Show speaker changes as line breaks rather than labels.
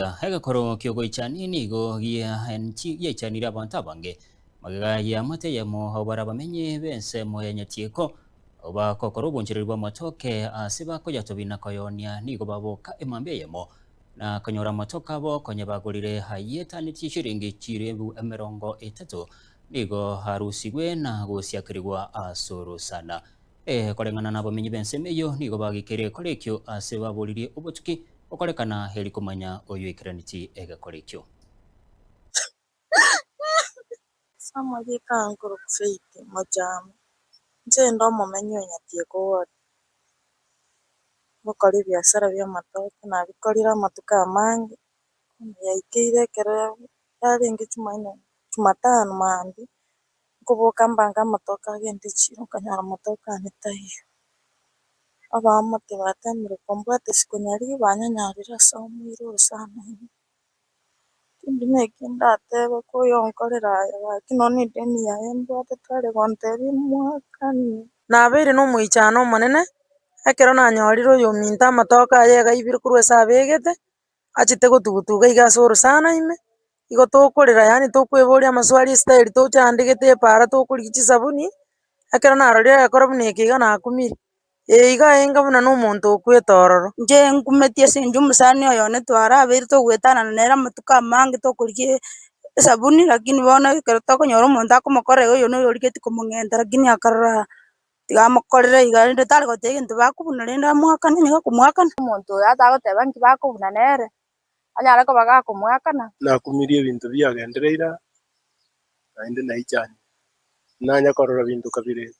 Egekoro ki'ogoichania nigo giaichanire abanto abange. Magega y'amate eyemo abwo bare abamenyi b'ensemo ya Nyatieko, abwo bagokora obonchereri bw'amatoke ase bakoyatobia na koyoonia nigo baboka emambia eyemo na konyora amatoke abo konya bagorire ayetanetie chiringi chiribu 30 nigo arusigwe na gosiakerigwa ase orosana. Ee, koreng'ana nabamenyi b'ensemo eyio nigo bagikeire egekora ekio ase baboririe obotuki gokorekana eri komanya oyoikeraneti egekora ekio.
Ase amarieta aya nkorokwa Faith Mochama, inche inde omomenyi o Nyatieko ward, ngokora ebiasara bia amatoke nabikorire amatuko amange, bono yaikeire ekero yarenge jumaine jumatano mambia. Nkoboka mbange amatoke agende echiro nkanyora amatoke ane taiyo. Abaamate batemire kombwata isiko nyarigia banyanyarire ase omoira orosana ime. Tindi na eki ndatebe ko oyonkorera aya gaki nonye na edeni yaye mbwate tare gontebia mwakane.
Nabeire nomoichano omonene, ekero nanyorire oyominto amatoke aye iga aibire korwa ase abegete, achete gotugutuga iga ase orosana ime, igo tokorera yaani tokweboria amaswali estyle tochandegete epaara tokorigia chisabuni, ekero narorire egekora buna eke iga nakumire, eye iga enga buna na omonto okwete ororo.
Inche nkumeti ase eng'encho omosani oyo one twarabeire togoetanana nere amatuko amange tokorigia esabuni lakini bono ekero tokonyora omonto akomokorera iga oyo noyo origetie komong'enta lakini akarora Tiga amokorere iga, rende tari goteba egento bakobuna rende amoakane, onye gakomoakana.
Omonto oyo atagoteba nki bakobuna nere, anyare koba gakomoakana.
Nakumirie ebinto biagendereire aa, naende naichanire, nanya korora binto kabere iga.